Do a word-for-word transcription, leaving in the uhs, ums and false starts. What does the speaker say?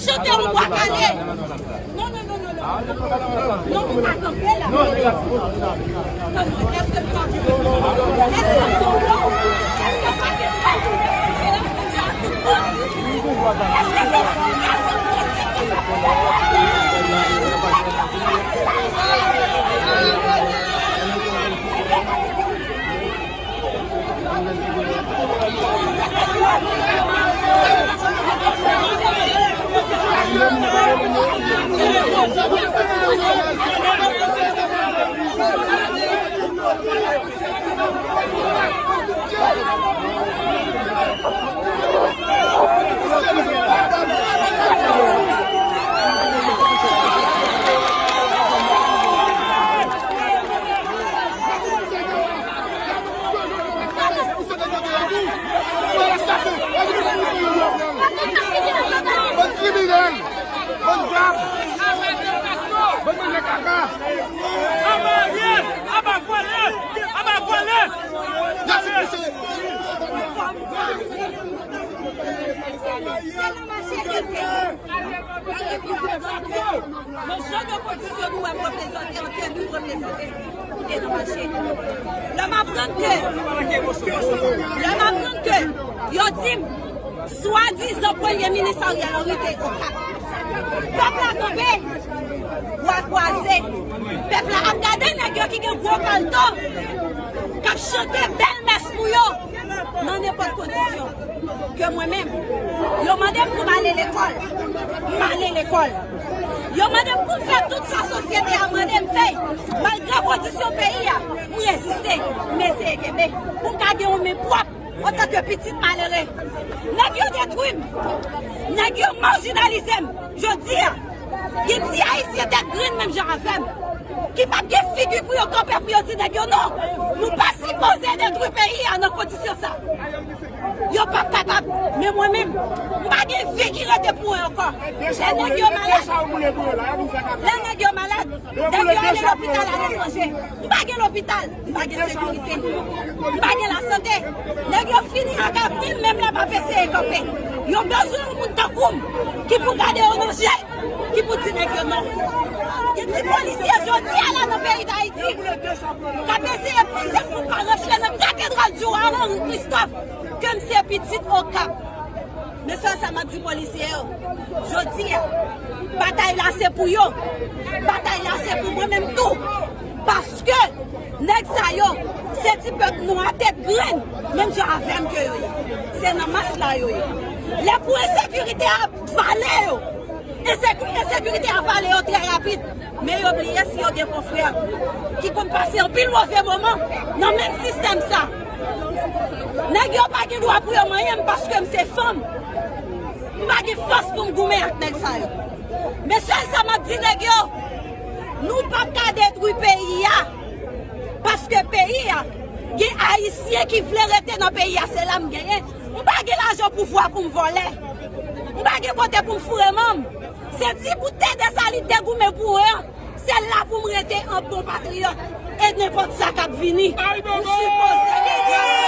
Chante yon bwa kale. Non, non, non, non, non. Non, ou pa kanpe la. Èske w pa, èske w pa, èske w pa gen pèp? Èske se sitiyasyon politik ki fè w Bann kriminèl! Bann grab! Bann manje kaka! Aba Ariel! Aba vòlè! Aba vòlè! Nan jan de kondisyon nou wè m reprezante an tèm nou reprezante pou te nan mache. Lè m aprann ke, lè m aprann ke yo di m, swadizan premye minis Ariel Henry te Okap. Pèp la kanpe, bwa kwaze. Pèp la ap gade nèg yo ki gen gwo palto, k ap chante bèl mès pou yo. Nan nenpòt kondisyon. Ke mwen menm, yo mande m pou m ale lekòl, m ale lekòl. Yo mande m pou m fè tout sa sosyete a mande m fè, malgre kondisyon peyi a, m reziste, m eseye kenbe, pou m ka gen yon men pwòp antanke pitit malere. Nèg yo detwi m, nèg yo majinalize m. Jodi a, gen ti Ayisyen tèt grenn menm jan avè m, ki p ap gen figi pou yo kanpe pou yo di nèg yo non, nou pa sipoze detwi peyi a nan kondisyon sa. Yo p ap kapab, men mwen menm, m pa gen vi ki rete pou mwen ankò. Lè nèg yo malad, lè nèg yo malad, nèg yo ale lopital aletranje. M pa gen lopital, m pa gen sekirite, m pa gen lasante. Nèg yo fini ak avni m, menm lè m ap eseye kanpe. Yo bezwen yon moun tankou m ki pou gade yo nan je, ki pou di nèg yo non. Gen ti polisye jodi a la nan peyi Dayiti k ap eseye pouse m pou m pa rantre nan katedral di wa Henri Christophe, ke m se pitit Okap. Men sèl sa m ap di polisye yo, jodi a, batay la se pou yo. Batay la se pou mwen menm tou. Paske nèg sa yo, se ti pèp nwa tèt grenn, menm jan avè m ke yo ye. Se nan mas la yo ye. Lè pou ensekirite a vale yo, enseku-, ensekirite a vale yo trè rapid. Men yo bliye si yo gen konfrè ki konn pase anpil move moman nan menm sistèm sa. Nèg yo pa gen dwa pou yo manyen m paske m se fanm. M pa gen fòs pou m goumen ak nèg sa yo. Men sèl sa m ap di nèg yo, nou p ap ka detwi peyi a. Paske peyi a, gen Ayisyen ki vle rete nan peyi a, se la m genyen. M pa gen lajan pouvwa pou m vòlè. M pa gen kote pou m foure manm. Se ti bout tè de sa li te goumen pou mwen an. Se la pou m rete an bon patriyòt. E nenpòt sa k ap vini, m sipoze genyen.